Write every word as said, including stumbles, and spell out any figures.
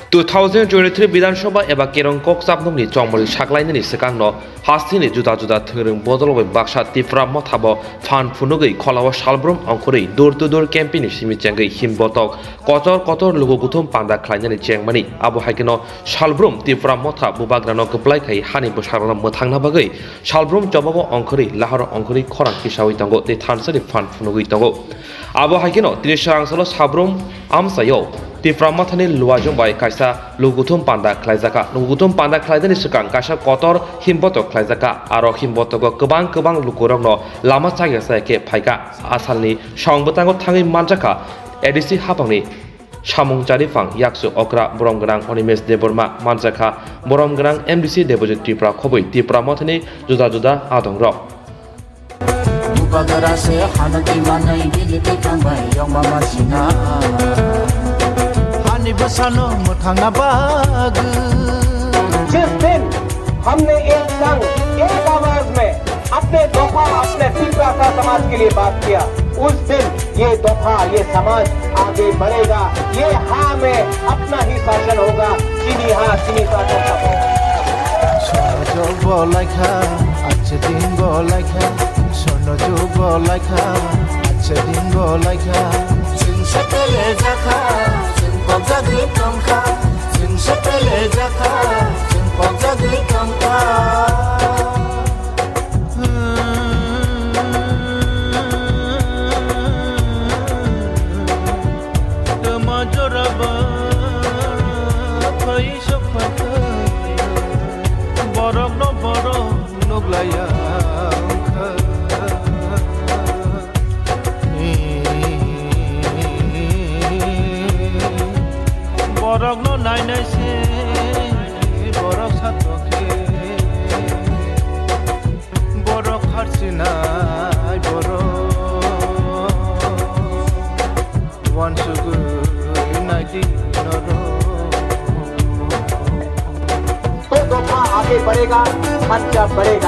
Two thousand twenty-three Bidhan Sabha eba Kerong Kokchapnokni chongmari saklainani swkangno hasteni juda juda thwngwrwng bodol bai baksa Tipra Motha bo phan phunugwi kholao salbrum ongkhorwi door to door campaign ni simi chengwi himbotok kotor kotor luku kuthum panda khlainani chengmani. Abo hai kheno salbrum Tipra Motha bubagrano kwplai khai hani bwsarokno mwthangna bagwi salbrum chobago ongkhorwi laharo ongkhorwi khorang kisawi tongo tei thansani phan phunugwi tongo. Abo hai kheno tini swrangsalo sabrum amchaio Tipra Mothani luajwng bai kaisa lukuthum panda khlaijakha. Lukuthum panda khlainani swkang kaisa kotor himbotok khlaijakha. Aro himbotogo kwbang kwbang lukurokno lama chaya chaya khe phaikha. Asalni song bwtango thangwi manjakha A D C hapangni samung chariphang yaksu okra borom gwnang Onimesh Debbarma, manjakha borom gwnang M D C Debojit Tripura khobwi Tipra Mothani juda juda adongrok. Bubagra se hano twi manwi bini twi kangbai yongma masina. Hani bwsano mwthangna bagwi. जिस दिन हमने एक संग, एक आवाज में अपने दोफा, अपने तिपरासा समाज के लिए बात किया, उस दिन ये दोफा, ये समाज आगे बढ़ेगा। ये हाँ में अपना ही शासन होगा, चीनी हाँ, चीनी शासन सब होगा। Sono jok bo laikha, ache din bo laikha. Sono jok bo laikha, ache din bo laikha. Chwng se pele jakha, chwng kok jagwi tongkha. Chwng se pele jakha, chwng kok jagwi tongkha. Tama joraba phai sok phaikha, borok no borok nuklaiya wngkha. Borok no nainai se borok satokhe. Borok harchinai borok uansugwi naidi norok. तो दोफा आगे बढ़ेगा, खर्चा बढ़ेगा।